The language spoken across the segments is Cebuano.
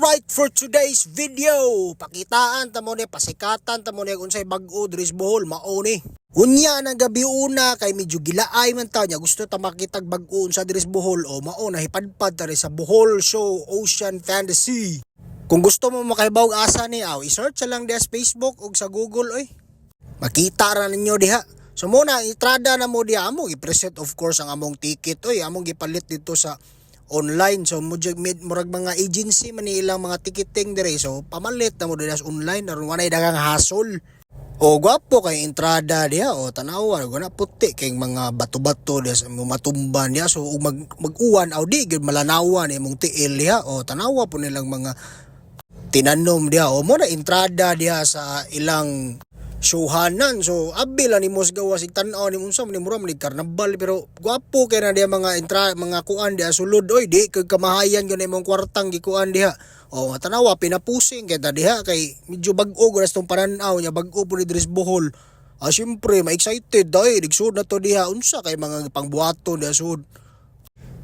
Alright, for today's video, pakitaan ta mo ni, pasikatan ta mo ni unsay bag-o diri sa Bohol, mao ni. Unya ng gabi una kay medyo gilaay man ta nya, gusto ta makitag bag-o unsa diri sa Bohol, o mao na hipadpad ta ri sa Bohol Show Ocean Fantasy. Kung gusto mo makahibaw asa ni aw, i-search lang diha sa Facebook ug sa Google oy. Makita ra ninyo diha. So muna entrada na mo diha, amo i-present of course ang among ticket oy, among gipalit dito sa online. So murag murag mga agency man ni ilang mga ticketing dire, so pamalit na mo diha sa online aron walay daghang hassle. O gwapo kay entrada diha, o tanawa na puti kay mga bato-bato diha sa imong matumban diha. So ug mag-uwan aw di gyud malanawan imong tiil diha. O tanawa po nilang mga tinanom diha. O mo na entrada diha sa ilang showhanan. So abi lang nimo sa gawas sig tan-aw nimo unsa man ni, mura man ni karnabal, pero gwapo kay na diha mga entra, mga kuan diha sulod oy, di kay kamahayan gyud imong kwartang gikuan diha. O tanawa, pinapusing kay ta diha kay medyo bag-o gud tong panan-aw nya, bag-o po ni diri sa Bohol. Ah, syempre ma-excited dai digsud na to diha unsa kay mga pangbuhaton diha sud.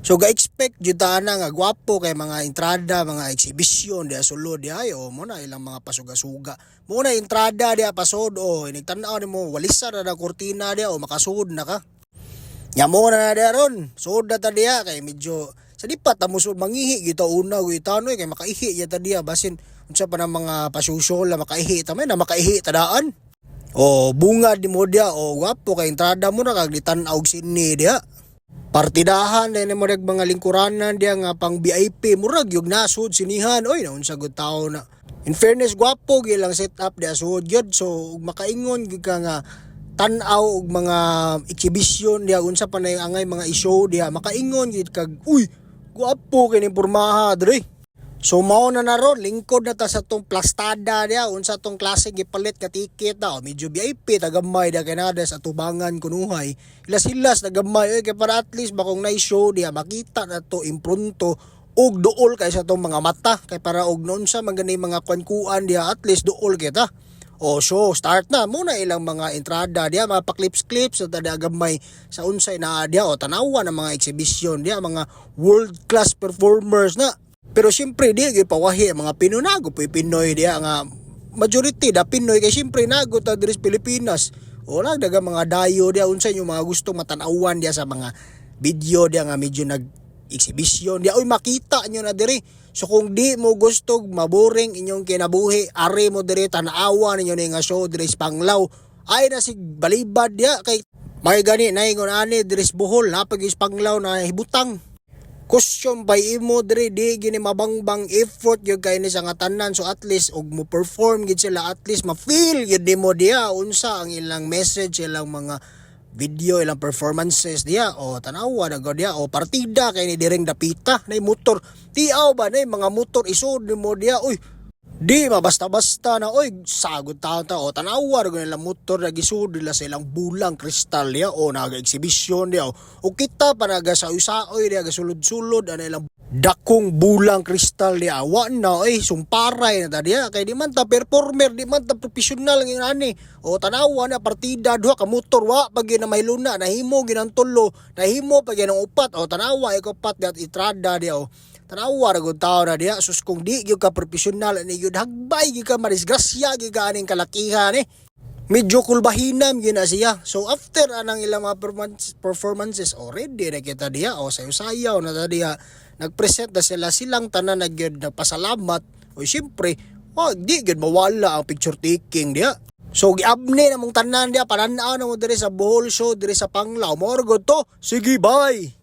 So ga-expect jud ta ana nga gwapo kay mga entrada, mga exhibition diha sulod diha ay, o mo na ilang mga pasuga-suga. Mo na entrada diha pasod, o inig tan-aw nimo walisan na na kurtina diha, o makasud na ka. Nya mo na na diha ron, sud na ta diha kay medyo sa di pa ta musud, mangihi gyud ta una gyud tanoy kay makaihi gyud ta diha, basin unsa pa nang mga pasusyol na makaihi ta, may na makaihi ta daan. O bungad nimo diha, o gwapo kay entrada mo na kag ditan-aw og sine diha. Partidahan din mo mga lingkuranan diya nga pang VIP, murag yung nasud sinihan oy, naunsa gud tao na. In fairness, gwapo gyud lang set up diya sud gyud. So ug makaingon gyud ka nga tan-aw og mga exhibition diha, unsa pa na yung angay mga i-show diha, makaingon gyud kag, "Uy, gwapo kay ning pormaha dre." So mao na na ron, lingkod na ta sa tong plastada diha, unsa tong klase gipalit nga ticket na, o medyo VIP ta gamay diha kay naa sa tubangan kunuhay. Hilas-hilas na gamay oy kay para at least bakong nice show diha makita na to impronto ug duol kay sa tong mga mata kay para og noon sa man gani mga kuan-kuan diha, at least duol kita. O show start na muna ilang mga entrada diha, mga pa-clips-clips sa tada gamay sa unsay naa diha, o tanawa ng mga exhibition diha, mga world class performers na. Pero siyempre di gyud pawahi ang mga Pinoy, nago po'y Pinoy diha nga majority da Pinoy kay siyempre nago ta diri sa Pilipinas. O nagdaga mga dayo diha, unsa yung mga gusto matan-awan diha sa mga video diha nga medyo nag exhibition diha oy, makita nyo na diri. So kung di mo gusto maboring inyong kinabuhi, ari mo diri, tan-awa ninyo ni nga show diri sa Panglao. Ay na sig balibad diha kay may gani naingon ani diri sa Bohol napag Panglao na hibutang costume by imo diri, di gini mabangbang effort gyud kay ni sa nga tanan. So at least og mo perform gid sila, at least ma-feel gyud nimo diha unsa ang ilang message, ilang mga video, ilang performances diha. O tanawa na gud diha, o partida kay ni diring dapita nay motor tiaw ba, nay mga motor isod nimo diha uy. Di mabasta-basta na oy, sagot tao ta, o tanawa ra nila motor na gisud nila sa ilang bulang kristal diha, o naga-exhibition diha, o kita pa naga sa usaoy diha, gasulod-sulod ana ilang dakong bulang kristal diha. Wa na oy, sumparay na ta diha kay di man ta performer, di man ta professional ngayon ani. O tanawa na partida, duha ka motor, wa pa gyud na mahiluna, nahimo gyud ang tulo, nahimo pa gyud ang upat. O tanawa ikapat diha entrada diha, o tanawa ra gud tao na diha. Sus, kung di gyud ka profesional ani gyud, hagbay gyud ka, madisgrasya gyud ka aning kalakihan eh. Medyo kulbahinam gyud na siya. So after anang ilang mga performances, already na kita diha, o sayo-sayaw na ta diha. Nagpresent na sila, silang tanan na gyud nagpasalamat. O syempre, oh, di gyud mawala ang picture taking diha. So giabne na mong tanan diha, panan-aw na mo diri sa Bohol Show diri sa Panglao. Mao ra gud to. Sige, bye.